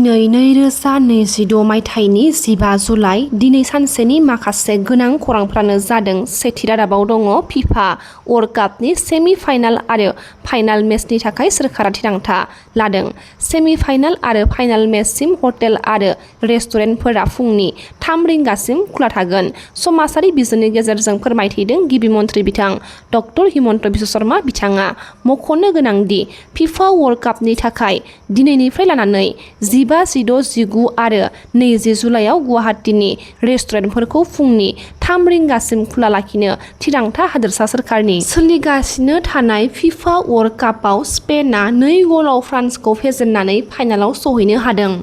दिनै 2026 मायथाइनि 15 जुलाइ दिनै सानसेनि माखासे गोनां खौरांफ्रानो जादों। सेथि रादाबाव दङ फिफा वर्ल्ड कापनि सेमि फाइनाल आरो फाइनाल मेचनि थाखाय सोरखारा थिरांथा लादों। सेमि फाइनाल आरो फाइनाल मेचसिम हटेल आरो रेस्टुरेन्टफोरा फुंनि 3 रिंगासिम खुला थागोन। समाजारि बिजोंनि गेजेरजों फोरमायथिदों गिबि मन्थ्रि बिथां डक्टर हिमन्त बिश्व शर्मा बिथाङा। मख'नो गोनांदि फिफा वर्ल्ड कापनि थाखाय दिनैनिफ्राय लानानै 15, 16, 19 आरो 20 जुलाइआव गुवाहाटीनि रेस्टुरेन्टफोरखौ फुंनि 3 रिंगासिम खुला लाखिनो थिरांथा हादोरसा सोरखारनि। सोलिगासिनो थानाय फिफा वर्ल्ड कापआव स्पेनआ 2 गलआव फ्रान्सखौ फेजेननानै फाइनालाव सौहैनो हादों।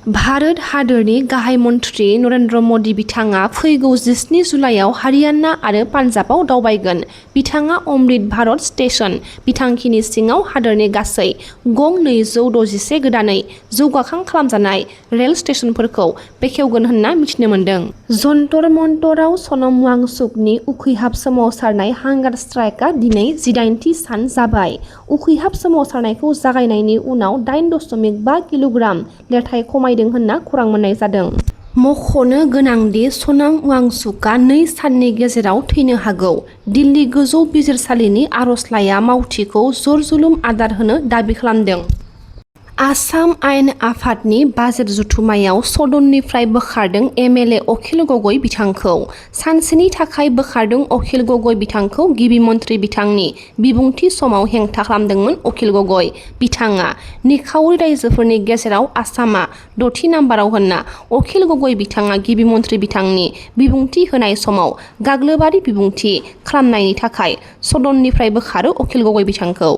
भारत हादोरनि गाहाय मन्थ्रि नरेन्द्र मदि बिथाङा फैगौ 17 जुलाइआव हारियाना आरो पान्जाबाव दावबायगोन। बिथाङा अमृत भारत स्टेशन बिथांखिनि सिङाव हादोरनि गासै गं 261 गोदानै जौगाखां खालामजानाय रेल स्टेशनफोरखौ बेखेवगोन होनना मिथिनो मोन्दों। जन्तर मन्तराव सनम वांचुकनि उखैहाब सोमावसारनाय हांगार स्ट्राइकआ दिनै 18थि सान जाबाय। उखैहाब सोमावसारनायखौ जागायनायनि उनाव 8.5 किल'ग्राम लिरथाय खमायदों होनना खौरां मोननाय जादों। मख'नो गोनांदि सनाम वांचुकआ 2 साननि गेजेराव थैनो हागौ। दिल्ली गोजौ बिजिरसालिनि आर'जलाइया मावथिखौ जर-जुलुम आदार होनो दाबि खालामदों। आसाम आयेन आफादनि बाजेट जथुम्मायाव सदननिफ्राय बोखारदों एमएलए अखिल गगৈ बिथांखौ। सानसेनि थाखाय बोखारदों अखिल गगৈ बिथांखौ गिबि मन्थ्रि बिथांनि बिबुंथि समाव हेंथा खालामदोंमोन अखिल गगৈ बिथाङा। निखावरि रायजोफोरनि गेजेराव आसामआ 6थि नाम्बाराव होनना अखिल गगৈ बिथाङा गिबि मन्थ्रि बिथांनि बिबुंथि होनाय समाव गाग्लोबारि बिबुंथि खालामनायनि थाखाय सदननिफ्राय बोखारो अखिल गगৈ बिथांखौ।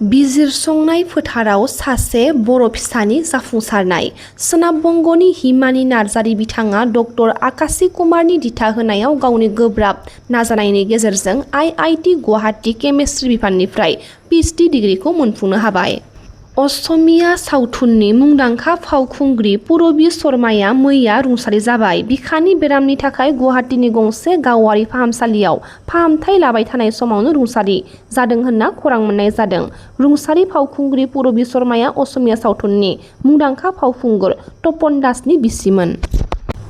बिजिरसंनाय फोथाराव सासे बर' फिसानि जाफुंसारनाय। सोनाब बंगनि हिमानि नार्जारी बिथाङा डक्टर आकाशी कुमारनि दिथा होनायाव गावनि गोब्राब नाजानायनि गेजेरजों आइआइटि गुवाहाटी केमिस्ट्रि बिफाननिफ्राय पिएचडि डिग्रीखौ मोनफुंनो हाबाय। असमिया सावथुननि मुंदांखा फावखुंग्रि पुरबी शर्माया मैया रुंसारि जाबाय। बिखानि बेरामनि थाखाय गुवाहाटीनि गंसे गावारि फाहामसालियाव फाहामथाय लाबाय थानाय समावनो रुंसारि जादों होनना खौरां मोननाय जादों। रुंसारि फावखुंग्रि पुरबी शर्माया असमिया सावथुननि मुंदांखा फावखुंगुर तपन दासनि बिसिमोन।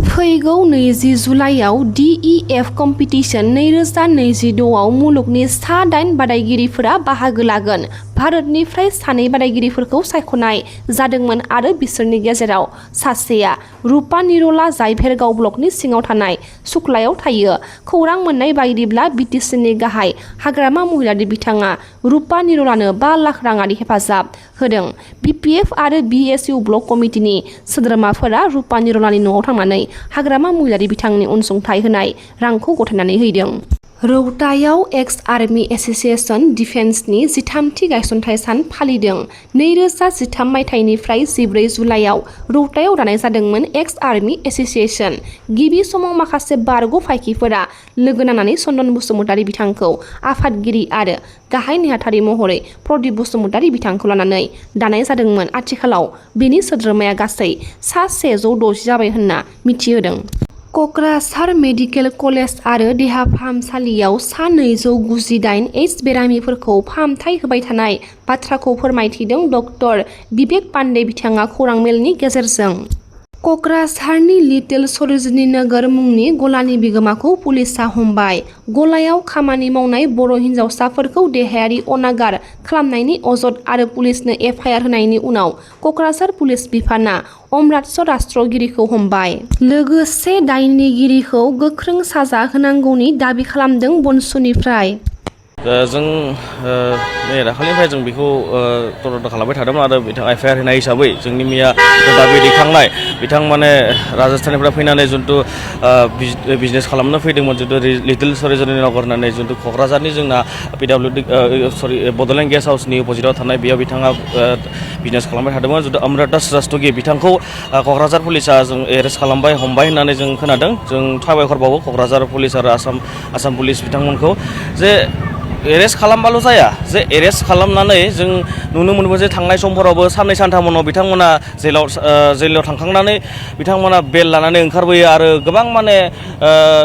फैगौ 20 जुलाइआव DEF कम्पिटिशन 2026 आव मुलुगनि सा 8 बादायगिरिफोरा बाहागो लागोन। भारतनिफ्राय 2 बादायगिरिफोरखौ सायख'नाय जादोंमोन आरो बिसोरनि गेजेराव सासेया रुपा निरला जाय भेरगाव ब्लकनि सिङाव थानाय सुक्लायाव थायो। खौरां मोननाय बायदिब्ला बिटिसिनि गाहाय हाग्रामा महिलारि बिथाङा रुपा निरलानो 5 लाख राङारि हेफाजाब होदों। BPF आरो BSU ब्लक कमिटिनि सोद्रोमाफोरा रुपा निरलानि न'आव थांनानै हाग्रामा महिलारि बिथांनि अनसुंथाइ होनाय रांखौ गथायनानै हैदों। रौतायाव एक्स आर्मी एस'सिएशन डिफेन्सनि 13थि गायसनथाय सान फालिदों। 2013 मायथाइनिफ्राय 14 जुलाइआव रौतायाव दानाय जादोंमोन एक्स आर्मी एस'सिएशन। गिबि समाव माखासे बारग' फायखिफोरा लोगो नांनानै चन्दन बसुमतारी बिथांखौ आफादगिरि आरो गाहाय नेहाथारि महरै प्रदीप बसुमतारी बिथांखौ लानानै दानाय जादोंमोन। आथिखालाव बेनि सोद्रोमाया गासै सा 160 जाबाय होनना मिथिहोदों। क'क्राझार मेडिकेल कलेज आरो देहा फाहामसालियाव सा 298 एड्स बेरामिफोरखौ फाहामथाय होबाय थानाय बाथ्राखौ फोरमायथिदों डक्टर बिबेक पान्डे बिथाङा खौरां मेलनि गेजेरजों। क'क्राझारनि लिटिल सरोजिनी नगर मुंनि गलानि बिगोमाखौ पुलिसआ हमबाय। गलायाव खामानि मावनाय बर' हिन्जावसाफोरखौ देहायारि अनागार खालामनायनि अजद आरो पुलिसनो FIR होनायनि उनाव क'क्राझार पुलिस बिफानआ अमृतसर रास्ट्रगिरिखौ हमबाय। लोगोसे दायनिगिरिखौ गोख्रों साजा होनांगौनि दाबि खालामदों बनसुनिफ्राय। जों दाखालिनिफ्राय जों बेखौ तदन्त खालामबाय थादोंमोन आरो बिथां FIR होनाय हिसाबै जोंनि मैया दाबि दैखांनाय बिथां माने राजस्थाननिफ्राय फैनानै जिथु बिजनेस खालामनो फैदोंमोन जिथु लिटिल सरोजिनी नगर होननानै जिथु क'क्राझारनि जोंना बड'लेण्ड गेस्ट हाउसनि अपोजिटआव थानाय बेयाव बिथाङा बिजनेस खालामबाय थादोंमोन जिथु अमृतसर रास्ट्रगिरि बिथांखौ क'क्राझार पुलिसा जों एरेस्ट खालामबाय हमबाय होननानै जों खोनादों। जों साबायखर बावो क'क्राझार पुलिस आरो आसाम पुलिस बिथांमोनखौ जे एरेस्ट खालामबाल' जाया जे एरेस्ट खालामनानै जों नुनो मोनबो जे थांनाय समफोरावबो साननै सानथाम उनाव बिथांमोना जेलाव थांखांनानै बिथांमोना बेल लानानै ओंखारबोयो आरो गोबां माने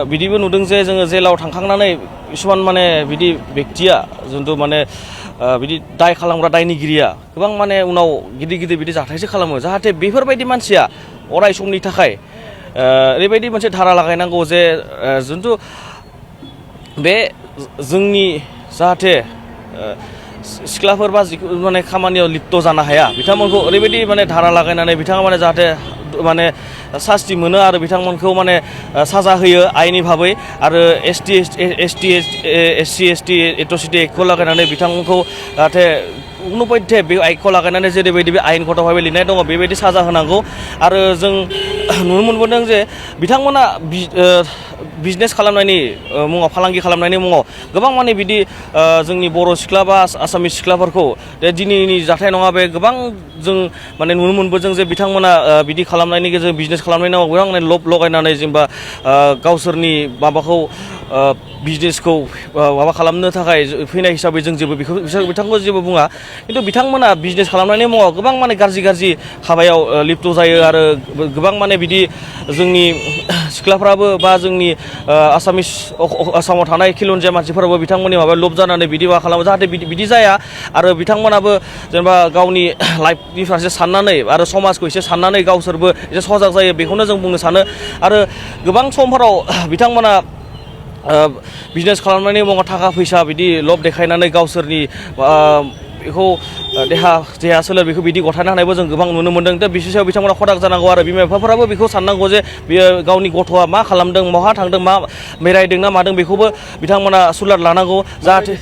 बिदिबो नुदों जे जोङो जेलाव थांखांनानै किसुमान माने बिदि बेक्तिया जिथु माने बिदि दाय खालामग्रा दायनिगिरिया गोबां माने उनाव गिदिर बिदि जाथायसो खालामो जाहाथे बेफोरबायदि मानसिया अराय समनि थाखाय ओरैबायदि मोनसे धारा लागायनांगौ जे जिथु बे जोंनि जाहाथे सिख्लाफोर बा माने खामानियाव लिप्त जानो हाया बिथांमोनखौ ओरैबायदि माने धारा लागायनानै बिथाङा माने जाहाथे माने सास्ति मोनो आरो बिथांमोनखौ माने साजा होयो आयेननि भाबै आरो एससि एसटि एट्रसिटि एक्टखौ लागायनानै बिथांमोनखौ जाहाथे अनुपैधे बे आयेनखौ लागायनानै जेरैबायदि बे आयेन कटआवहाय लिरनाय दङ बेबायदि साजा होनांगौ आरो जों नुनो मोनबोदों जे बिथांमोना बिजनेस खालामनायनि मुङाव फालांगि खालामनायनि मुङाव गोबां माने बिदि जोंनि बर' सिख्ला बा आसामिस सिख्लाफोरखौ दिनैनि जाथाय नङा बे गोबां जों माने नुनो मोनबोदों जे बिथांमोना बिदि खालामनायनि गेजेरजों बिजनेस खालामनायनि नामाव गोबां माने लब लगायनानै जेनेबा गावसोरनि माबाखौ बिजनेसखौ माबा खालामनो थाखाय फैनाय हिसाबै जों जेबो बिथांखौ जेबो बुङा खिन्थु बिथांमोना बिजनेस खालामनायनि मुङाव गोबां माने गाज्रि हाबायाव लिप्त जायो आरो गोबां माने बिदि जोंनि सिख्लाफ्राबो बा जोंनि आसामाव थानाय खिलन्जिया मानसिफोराबो बिथांमोननि माबायाव लब जानानै बिदि माबा खालामो जाहाथे बिदि जाया आरो बिथांमोनाबो जेनेबा गावनि लाइफनि फारसे साननानै आरो समाजखौ एसे साननानै गावसोरबो एसे सजाग जायो बेखौनो जों बुंनो सानो आरो गोबां समफोराव बिथांमोना बिजनेस खालामनायनि मुङाव थाखा फैसा बिदि लब देखायनानै गावसोरनि बेखौ देहा सोलेर बेखौ बिदि गथायनो हानायबो जों गोबां नुनो मोनदों दा बिनि सायाव बिथांमोना खदाग जानांगौ आरो बिमा बिफाफोराबो बेखौ साननांगौ जे बियो गावनि गथ'आ मा खालामदों बहा थांदों मा बेरायदों ना मादों बेखौबो बिथांमोना सुलाद लानांगौ जाहाथे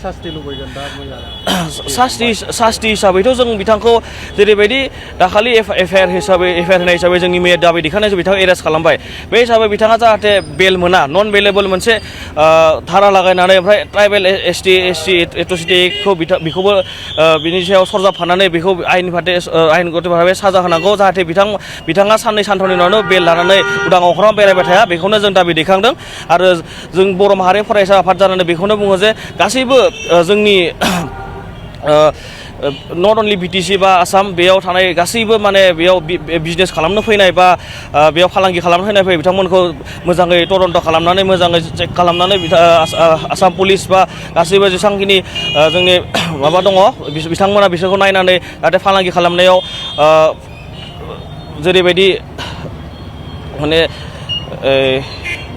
सास्ति हिसाबैथ' जों बिथांखौ जेरैबायदि दाखालि एफआइआर होनाय हिसाबै जोंनि मेयर दाबि दिखांनायजों बिथांखौ एरेस्ट खालामबाय बे हिसाबै बिथाङा जाहाथे बेल मोना नन बेलेबल मोनसे धारा लागायनानै ओमफ्राय ट्राइबेल एसटि एट्रसिटि एक्टखौ बेखौबो बिनि सायाव सरजाबफानानै बेखौ आयेनगत भाबै साजा होनांगौ जाहाथे बिथाङा साननै सानथामनि उनावनो बेल लानानै उदां अख्राङाव बेरायबाय थाया बेखौनो जों दाबि दैखांदों आरो जों बर' माहारि फरायसा आफाद जानानै बेखौनो बुङो जे गासैबो जोंनि नट अनलि बिटिसि बा आसाम बेयाव थानाय गासैबो माने बेयाव बिजनेस खालामनो फैनाय बा बेयाव फालांगि खालामनो फैनाय बिथांमोनखौ मोजाङै तदन्त खालामनानै मोजाङै चेक खालामनानै आसाम पुलिस बा गासैबो जेसेबांखिनि जोंनि माबा दङ बिथांमोना बिसोरखौ नायनानै जाहाथे फालांगि खालामनायाव जेरैबायदि माने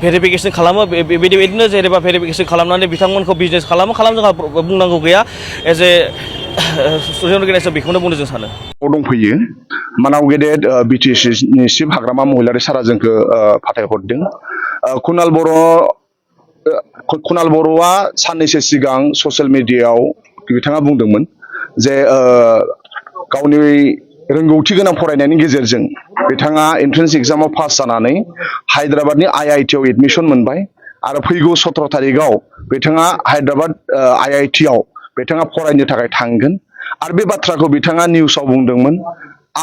भेरिफिकेसन खालामो बेबायदिनो जेनेबा भेरिफिकेसन खालामनानै बिथांमोनखौ बिजनेस खालाम जोंहा बुंनांगौ गैया एज ए स्टुडेन्ट अर्गेनाइजेसन बेखौनो बुंनो जों सानो दंफैयो मानाव गेदेर बिटिसिनि सिफ हाग्रामा महिलारि सारा जोंखौ फाथायहरदों कुनाल बर'आ साननैसो सिगां ससियेल मिडियायाव बिथाङा बुंदोंमोन जे गावनि रोंगौथि गोनां फरायनायनि गेजेरजों बिथाङा एन्ट्रेन्स एग्जामाव पास जानानै हायद्राबादनि IIT आव एडमिसन मोनबाय आरो फैगौ 17 तारिखआव बिथाङा हायद्राबाद IIT आव बिथाङा फरायनो थाखाय थांगोन आरो बे बाथ्राखौ बिथाङा निउसाव बुंदोंमोन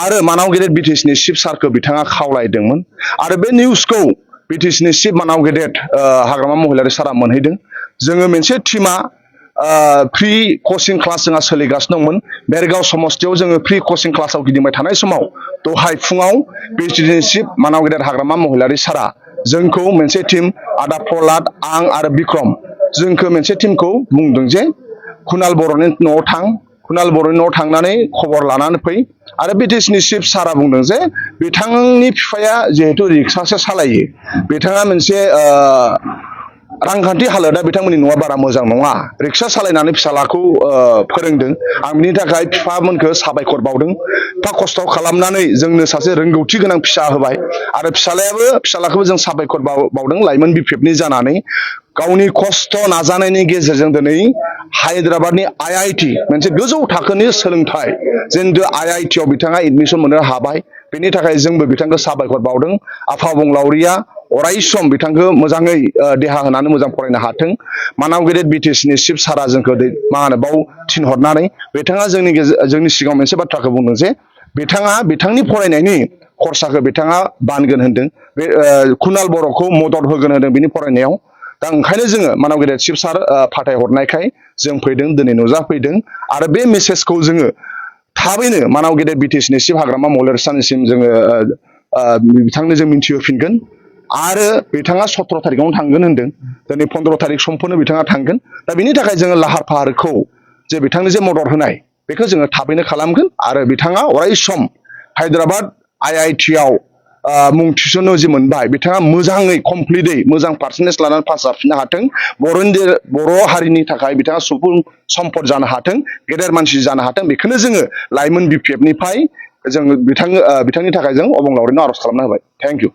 आरो मानाव गेदेर बिटिसिनि चिफ सारखौ बिथाङा खावलायदोंमोन आरो बे निउसखौ बिटिसिनि चिफ मानाव गेदेर हाग्रामा महिलारि सारा मोनहैदों जोङो मोनसे टिमा फ्रि कचिं क्लास जोंहा सोलिगासिनो दंमोन बेरगाव समस्तियाव जोङो फ्रि कचिं क्लासाव गिदिंबाय थानाय समाव दहाय फुङाव बिटिसिनि चिफ मानाव गेदेर हाग्रामा महिलारि सारा जोंखौ मोनसे टिम आदा प्रहलाद आं आरो बिक्रम जोंखौ मोनसे टिमखौ बुंदों जे कुनाल बर'नि न'आव थां कुनाल बर'नि न'आव थांनानै खबर लानानै फै आरो बिटिसिनि चिफ सारा बुंदों जे बिथांनि बिफाया जिहेतु रिक्सासो सालायो बिथाङा मोनसे रांखान्थि हालोदा बिथांमोननि न'आ बारा मोजां नङा रिक्सा सालायनानै फिसालाखौ फोरोंदों आं बिनि थाखाय बिफामोनखौ साबायखर बावदों एफा खस्थ' खालामनानै जोंनो सासे रोंगौथि गोनां फिसा होबाय आरो फिसालाखौबो जों साबायखर बावदों लाइमोन बिफेबनि जानानै गावनि खस्थ' नाजानायनि गेजेरजों दिनै हायद्राबादनि IIT मोनसे गोजौ थाखोनि सोलोंथाइ जिहेतु IIT आव बिथाङा एडमिसन मोननो हाबाय बेनि थाखाय जोंबो बिथांखौ साबायखर बावदों आफा बुंलावरिया अराय सम बिथांखौ मोजाङै देहा होनानै मोजां फरायनो हाथों मानाव गेदेर बिटिसिनि चिफ सारा जोंखौ मा होनो बाव थिनहरनानै बिथाङा जोंनि सिगाङाव मोनसे बाथ्राखौ बुंदों जे बिथाङा बिथांनि फरायनायनि खरसाखौ बिथाङा बानगोन होनदों बे कुनाल बर'खौ मदद होगोन होनदों बिनि फरायनायाव दा ओंखायनो जोङो मानाव गेदेर चिफ सार फाथायहरनायखाय जों फैदों दिनै नुजाफैदों आरो बे मेसेजखौ जोङो थाबैनो मानाव गेदेर बिटिसिनि चिफ हाग्रामा महलर साननिसिम जोङो बिथांनो जों मिन्थिहोफिनगोन आरो बिथाङा 17 थारिखआवनो थांगोन होनदों दिनै 15 थारिख समफोरनो बिथाङा थांगोन दा बिनि थाखाय जोङो लाहार फाहारखौ जे बिथांनि जे मदद होनाय बेखौ जोङो थाबैनो खालामगोन आरो बिथाङा अराय सम हायद्राबाद IIT आव मुं थिसननो जि मोनबाय बिथाङा मोजाङै कमप्लिटै मोजां पार्सेन्टेज लानानै पास जाफिननो हाथों बर' हारिनि थाखाय बिथाङा सुबुं सम्पद जानो हाथों गेदेर मानसि जानो हाथों बेखौनो जोङो लाइमोन BPF निफ्राय जों बिथांनि थाखाय जों अबंलावरिनो आर'ज खालामना होबाय थेंक इउ